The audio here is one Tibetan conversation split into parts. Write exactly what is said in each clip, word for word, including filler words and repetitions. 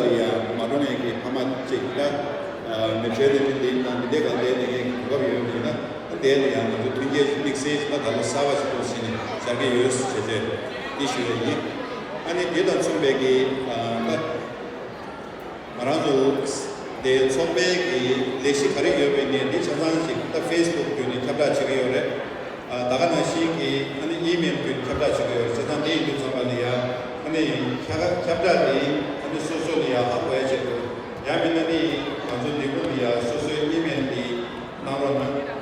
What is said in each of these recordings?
ཡང་མ་འགྲོ་ནས་ཀྱི་ཕ་མ་གཅིག་ད་མི་ཁྲོད་ནས་འདི་ན་མི་སྡེ་གང་སྡེ་ནས་ཀྱི་གོ་སྐབས་ཡོད་མིན་ན་དེ་ལ་ཡང་ང་ཚོ་མཐུན་རྐྱེན་དམིགས་བསལ་ད་ད་ལོ་གསར་བ་ཞིག་ཏུ་ཕྱིན་ནས་བཞག་གི་ཡོད་ཟེར་བྱས་ཏེ་འདི་ཞུ་ཡ་ཡིན། ཨ་ནི་འདི་དང་མཚུངས་པའི་གི་ད། ང་རང་ཚོ་དེ་ཚོགས་པའི་གི་ལས་གཞི་ག་རེ་ཡོད་པའི་ནས་འདི་ཆ་ཚང་ཞིག་ད་ཕེ་སི་བུག་བརྒྱུད་ནས་ཁྱབ་བསྒྲགས་བྱེད་ཀྱི་ཡོད་རེད། ཨ་ད་ག་ནང་བཞིན་གྱི་ཨ་ནི་ཨི་མེལ་བརྒྱུད་ཁྱབ་བསྒྲགས་བྱེད་ཀྱི་ཡོད་རེད། བྱས་ཙང་འདི་ཡིན་དུས་ཙམ་པ་ལ་ཡ་ཨ་ནི་ཁྱབ་ཁྱབ་བསྒྲགས་འདི་ཨ་ནི་སོ་སོ་ལ་ཡ་ཧ་གོ་ཡ་ཆེད་དུ་ཡང་མིན་ན་ནི་ང་ཚོ་འདི་གུང་ལ་ཡ་སོ་སོའི་ཨི་མེལ་འདི་གནང་རོགས་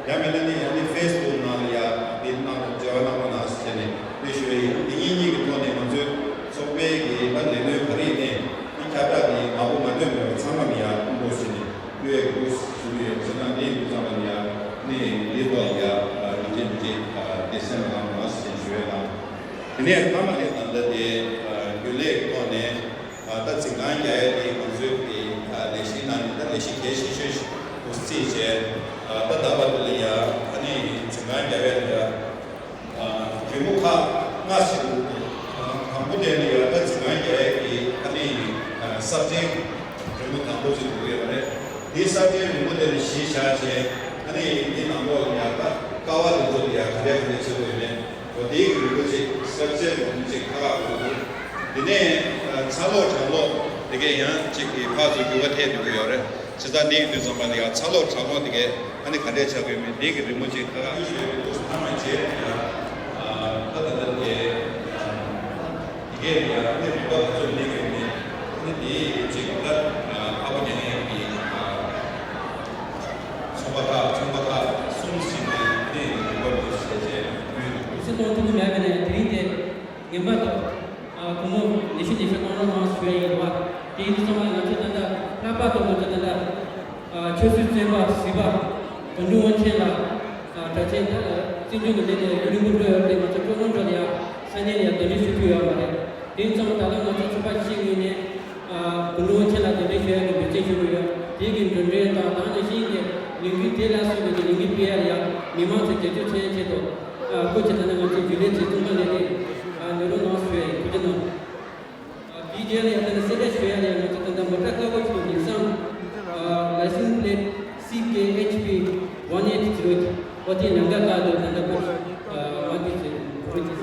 གནང་། ཡང་མིན་ན་ནི་ཨ་ནི་ཕེ་སི་བུག་ནང་ལ་ཡ་འདི་གནང་རོགས་འབྲེལ་བ་གནང་རོགས་གནང་ཟེར་ནས་འདི་ཞུ་ཡ་ཡིན། འདི་གཉིས་གཉིས་ཀྱི་ཐོག་ནས་ང་ཚོའི་ཚོགས་པའི་གི་ད་ལས་སྣོན་ག་རེ་ཡིན་ནའི། ཁྱབ་བསྒྲགས་ནི་མང་པོ་མ་ཐོན་པའི་ཚང་མ་ལ་ཡང་ཕུང་པོ་ཟེར་ནས་བློས་འགུག་ཞུ་གི་ཡོད། བྱས་ཙང་འདིའི་འགུག་ཙམ་ལ་ཡང་ནི་འདིའི་ཐོག་ལ་ཡང་མི་བརྗེད་མི་བརྗེད་དེ་སེམས་ལ་བླངས་རོགས་ཟེར་ཞུ་ཡ་དང་། དེ་ནས་མཐའ་མ་ནས་ད་ལྟ་དེ་རྒྱུན་ལས་ཀྱི་ཐོག་ནས་ད་འཛིན་ཁང་རྒྱག་ཡ་དེ་ང་ཚོའི་དེ་ལས་གཞིའི་ནང་ནས་ད་ལས་གཞི་གལ་ཆེ་ཤོས་ཤིག་ཏུ་བརྩིས་བྱས། ད་ད་བར་དུ་ལ་ཡང་ཨ་ནི་འཛིན་ཁང་རྒྱག་ཡ་ལ་ཡང་། རི་མོ་ཁག་ལྔ་ཞིག་འདུག་དང་པོ་དེ་ནི་ཡ་ད་འཛིན་ཁང་རྒྱག་ཡས་ཀྱི་ཨ་ནི་ས་ཆའི་རི་མོ་དང་པོ་ཞིག་འདུག་ཡོད་པ་རེད། དེའི་ས་ཆའི་རི་མོ་དེ་ནི་གཞི་བཞག་བྱས་ཨ་ནི་འདི་ནང་ལོགས་ཡ་ད་ཀ་བ་དེ་ཚོ་དེ་ཡ་ག་འདྲ་ག་འདྲ་བྱེད་དགོས་མེད་འོ་དེའི་རི་མོ་ཅིག་ས་ཆའི་རི་མོ་ཅིག་ཁག་ཁག་འདུག་དེ་ནས་ཚ་ལོག་གྲང་ལོག་དེ་གས་ཡང་ཅིག་གི་ཕར་ཚུར་འགྱུར་བ་ཐེབས་འགྲོ་གི་ཡོད་རེད། བྱས་ཙང་འདི་ཡི་དུས་ཙམ་པ་ལ་ཡང་ཚ་ལོག་གྲང་ལོག་དེ་གས་ཨ་ནི་ག་འདྲས་ཆགས་ཀྱི་ཡོད་མེད་འདི་གི་རི་མོ་ཅིག་ད་ག་ཡོད་ཞུ་ཡོད་པའི་ཐུགས་སུ་མཐའ་མ་བྱས་ཡ། ད་ད་ལྟ་དེ་དེ་གས་ཡང་ཨ་ནི་རིག་པ་ག་ཚོད་གནས་ཀྱི་ཡོད་མེད་ཨ་ནི་དེ་ཡི་ཅིག་ད་ཨ་ཕོ་ཉེ་ཉེ་གི་ཚོང་པ་ཁག་ཚོང་པ་ཁག་གསུམ་ཞིག་གིས་ཨ་ནི་རིག་པ་འདུག་ཟེར་བྱས་ཡོད། སྲིད་སྐྱོང་ཐུགས་ཁུར་མེད་པ་ནས་དེ་རིང་དེ། ངན་པ་དང་། ཨ་བུ་མོ་ལས་ཤུལ་ལས་ཤུལ་གཏོང་རོགས་གནང་ཞུ་ཡ་ཡིན་པ། དེ་ཡིན་དུས་ཚང་མ་ང་ཚོ་ད་ལྟ་ལྷག་པར་དུ་ང་ཚོ་ད་ལྟ་ཨ་ཆོས་སྲིད་བཙོན་པ་གཟིགས་པ་དོན་གྲུབ་དབང་ཆེན་ལགས་ཨ་གྲྭ་ཆེན་ད་བཙོན་འཇུག་ནས་ལས་ནས་ཡུན་རིང་པོ་འགྲོ་ཡོད་རེད། ང་ཚོ་སྤྲོ་སྣང་འགྲོ་ལ་ཡ་ས་གནས་ལ་ཡ་གདན་འདྲེན་ཞུ་ཐུབ་ཡོད་མ་རེད། དེ་ཡིན་ཚང་མ་ད་ལྟ་ང་ཚོ་ཚོགས་པ་ཕྱི་ངོས་ནས་ཨ་དོན་གྲུབ་དབང་ཆེན་ལགས་གདན་འདྲེན་ཞུ་ཡ་གི་འབོད་ཚིག་ཞུ་གི་ཡོད། དེ་གི་མགྲོན་འབྲེལ་དང་ད་ནང་བཞིན་གྱི་ལས་འགུལ་དེ་ལ་སོགས་པའི་གི་ལས་འགུལ་སྤེལ་ཡ་ལ་ཡ་མི་མང་ཚོས་རྒྱབ་སྐྱོར་བྱེད་ཡ་ཆེད་དུ། ཨ་སྐུ་མཁྱེན་ད་ནི་ང་ཚོའི་རྒྱུན་ལས་ཚོས་ཚོང་པ་ལས་ནས་ཨ་ནུ་རོ་ནང་ཞུ་ཡ་ཡིན། ཐུགས་རྗེ་གནང་། ཨ་དེའི་རྗེས་ལ་ཡང་ད་ནི་གསལ་བསྒྲགས་ཞུ་ཡ་ལ་ཡང་ང་ཚོ་ད་ལྟ་མོ་ཊ་དཀར་པོ་ཞིག་ཉིན་སང་ཨ་license plate C K H P one eight zero ཨོ་དེ་ནམ་མཁའ་ཁག་ཏུ་ད་ལྟ་པར་ཨ་མ་དུས་ཚོད་གོ་རེ་ཅི།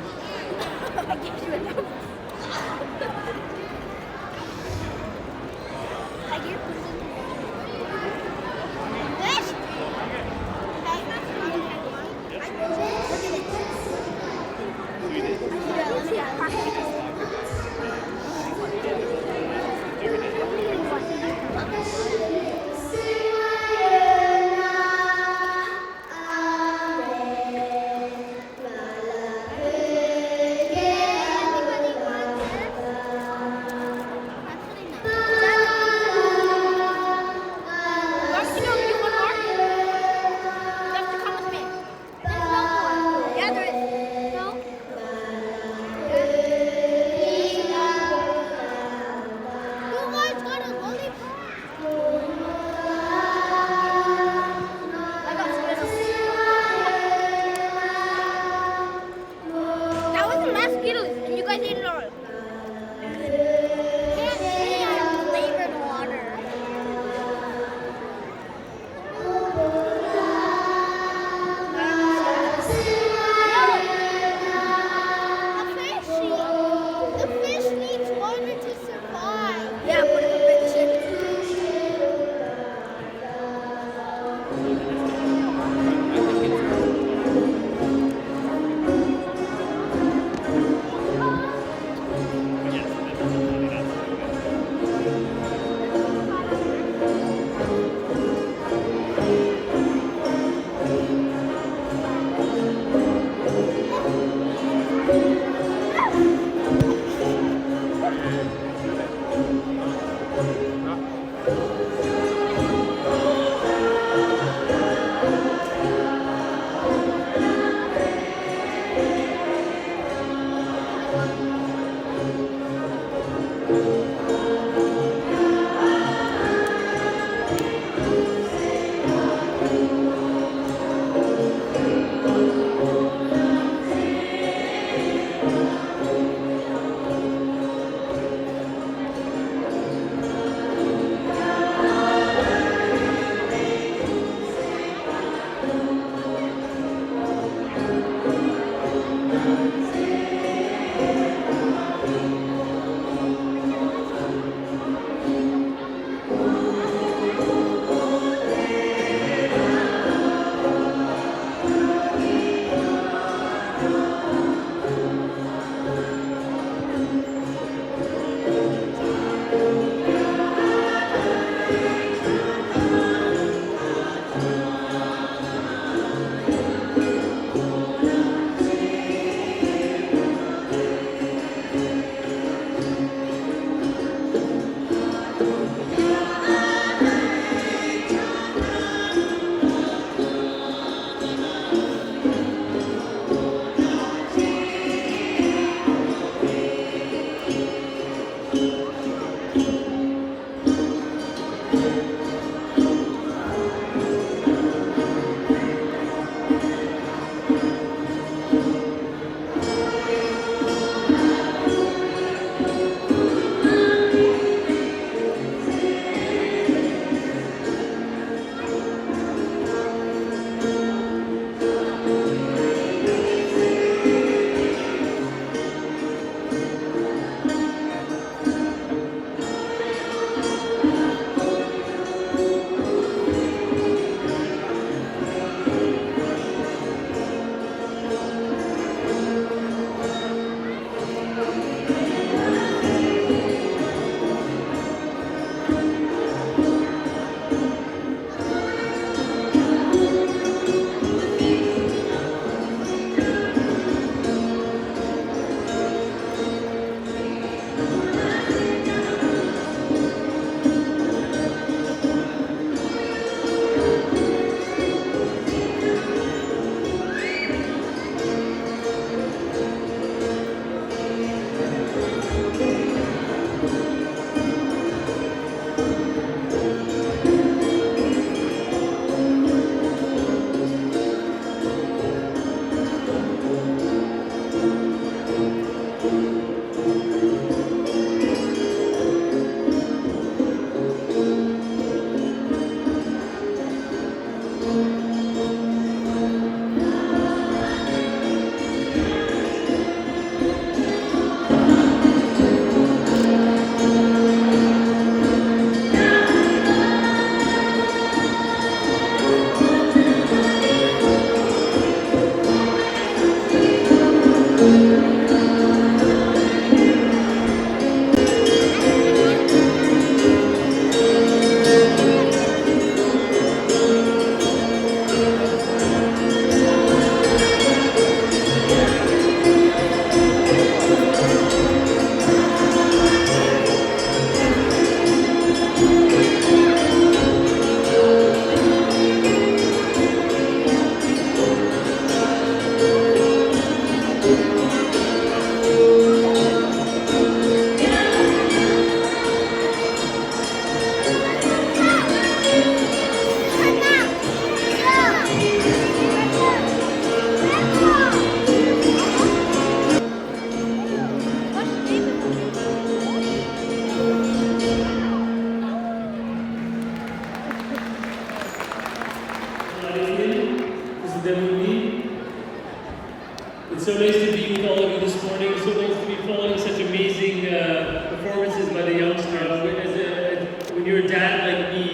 You're a dad like me,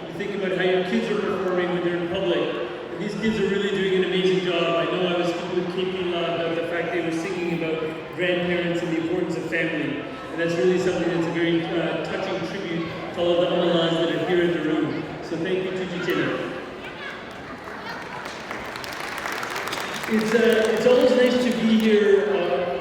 you think about how your kids are performing when they're in public. And these kids are really doing an amazing job. I know I was speaking with K P La about the fact they were singing about grandparents and the importance of family. And that's really something that's a very uh, touching tribute to all of the Amalas that are here in the room. So thank you, Tuji Chena. It's, uh, it's always nice to be here. Uh,